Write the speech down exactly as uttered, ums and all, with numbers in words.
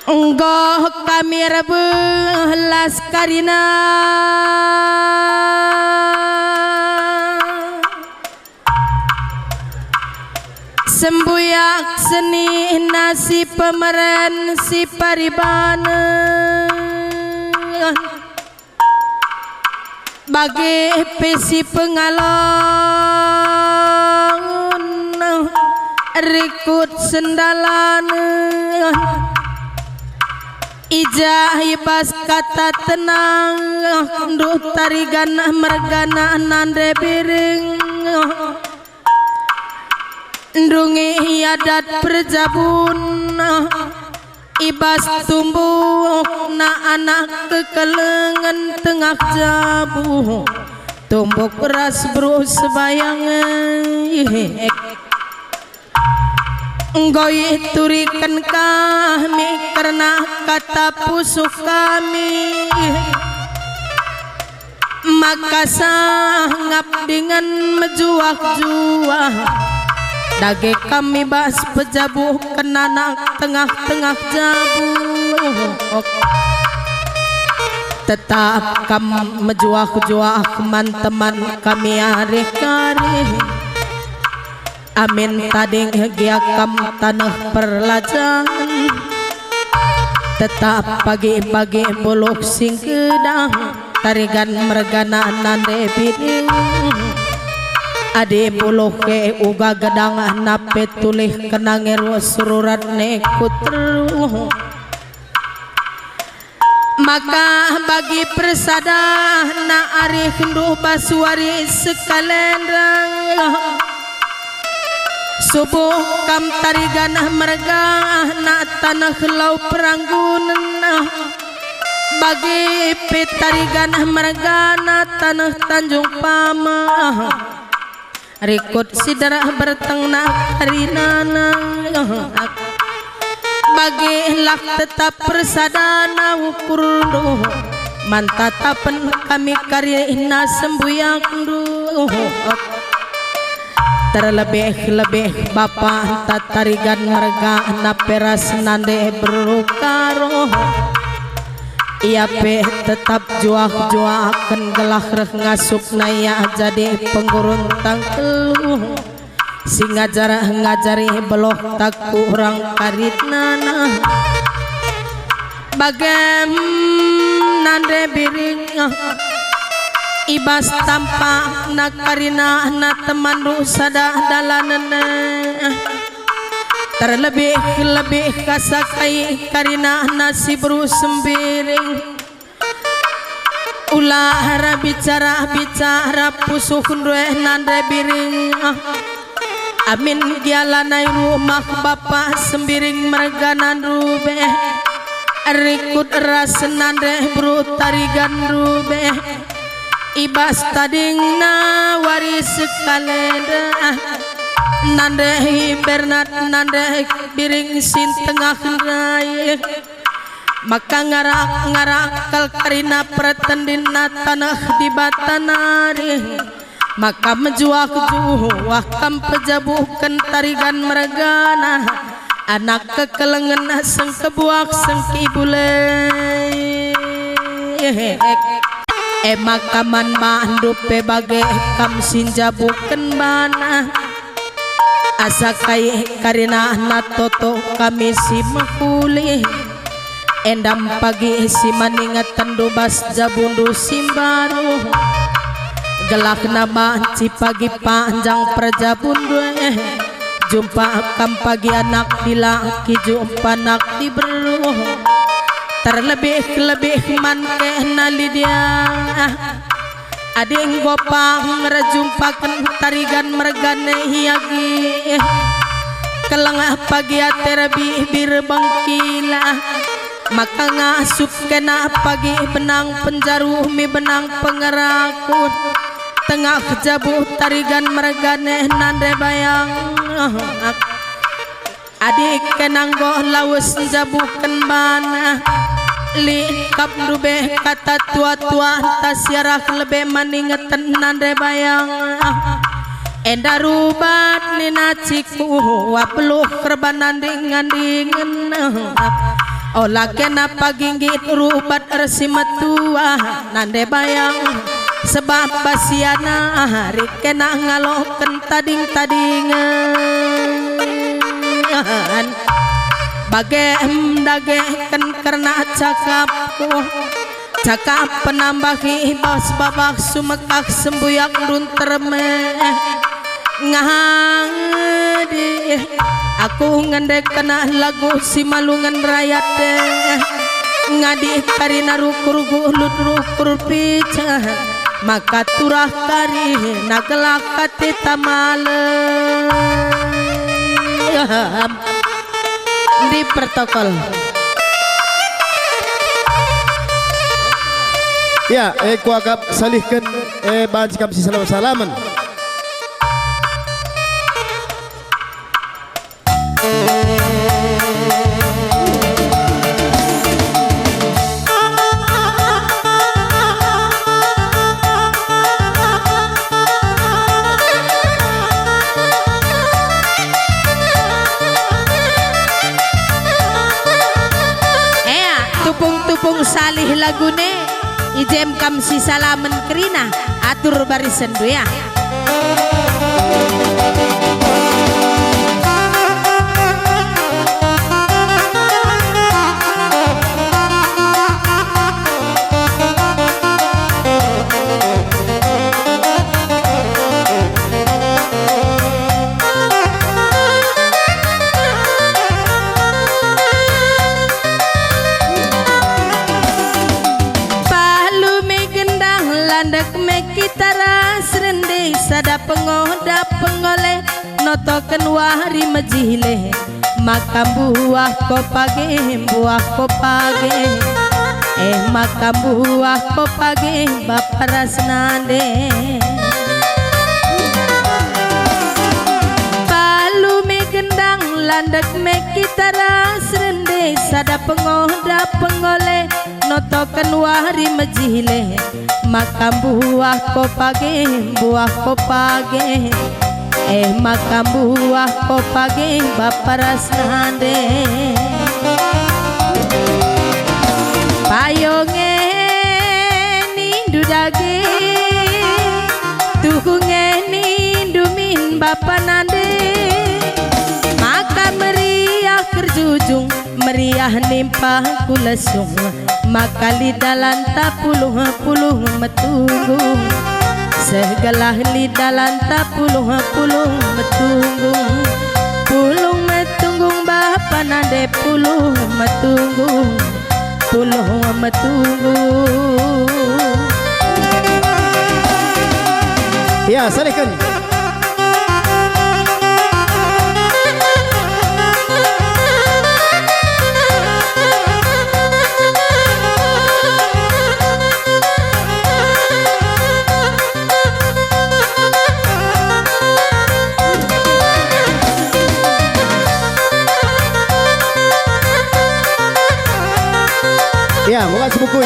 Enggo kami rebeh las karina. Sembuyak senina si pemeren si paribanen. Bage pe si pengalongen rikut sendalanen. I ja i bas kata tenang, nduh tarigan mergana nande biring. Ndungi adat perjabun, i bas tumbukna anak kekelengen tengah jabu, tumbuk ras beru sebayang. Enggo ituriken kami kerna kata pusuh kami. Maka sangap dingen mejuah-juah, dage kami bas pejabuhken anak tengah-tengah jabu. Tetap kam mejuah-juah man teman kami arih-arih. Amin tading gia kam taneh perlajan, tetap pagi-pagi buluh si nggedah, tarigan mergana nande biring. Adi buluh e uga gedang nape tulih kenang e ruh sururat ne ku teruh. Maka bagi persadana arihndu bas wari sekalenda, subuh kam tarigan mergana taneh lau peranggunen, bagi pe tarigan mergana taneh Tanjung Pamah. Rikut si derah bertengna karinana. Bagilah tetap persadana ukurndu, man tatapen kami karina sembuyakndu. Terlebih-lebih bapa ntah tarigan mergana pe ras nande beru Karo. Ia pe tetap juah-juahken gelah reh ngasupna ia jadi penggurun tangkelu. Si ngajar-ngajari beluh tak kurang karinana. Bagem nande biring i bas tampakna karinana temanndu sada dalanen. Terlebih-lebih asa kai karinana si beru Sembiring. Ulah erbicara-bicara pusuhndu e nande biring. Amin gia lanai rumah bapa Sembiring merganandu be. Rikut ras nande beru tariganndu be. I bas tadingna wari sekalenda. Nande Bernat, nande biring si tengah ndai. Maka ngarak-ngarak kal karina pertendinna taneh Dibata nari. Maka mejuah-juah kam pejabuhken tarigan mergana, anak kekelengen sengkebuak sengkibule. E maka man bandu pe bage kam si njabuken bana. Asa kai karinana toto kami si mehuli. Enda pagi si maningetenndu bas jabundu si mbaru. Gelahna banci pagi panjang perjabundu e. Jumpa kam pagi anak dilaki jumpa anak diberu. Terlebih-lebih man kehna Lidia. Adi enggo pang erjumpaken tarigan mergana ia agi. Keleng pagi ate erbibir bengkila. Maka ngasup kena pagi benang penjaruh mi benang pengerakun. Tengah jabuh tarigan mergana nande bayang. Adi kena enggo lawes njabuken bana, lit kap ndube kata tua-tua ntah si arah lebe maningeten nande bayang. Enda rubat nina ciku, beluh kerban anding-andingen. Ola kena pagi nggit rubat ersimetua nande bayang, sebab basiana ari kena ngaloken tading-tadingen. Bage em dageken kerna cakapku, cakap penambahi bas babah sumekah sembuyak ndun termeh. Ngadi, aku ngendekna lagu si malungen rayat e. Ngadi karina rukur gulut rukur pica, maka turah karina gelah katita malem. Ndi protokol? Ya, e kuakap salihken, e banci kam si salam-salamen. Ea, tupung-tupung salih lagune, i jem kam si salamen kerina, atur barisenndu ea. Palu me gendang, landek me kita ras rende, sada pengoda pengole, notoken wari mejile, maka mbuah ko page, mbuah ko page, eh, maka mbuah ko page, bapa ras nande. Palu me gendang, landek me kita ras rende, sada pengoda pengole, notoken wari mejile, maka mbuah ko page, mbuah ko page, eh, maka mbuah ko page, bapa ras nande. Payo nge nindu dage, tuhu nge nindu min bapa nande, maka meriah kerjujung, meriah nimpa ku lesung, maka lit dalanta pulung-pulung metunggung. Seh gelah lit dalanta pulung-pulung metunggung, pulung metunggung bapa nande pulung metunggung, pulung metunggung. Ya, salihken. Ya, mula sebukui.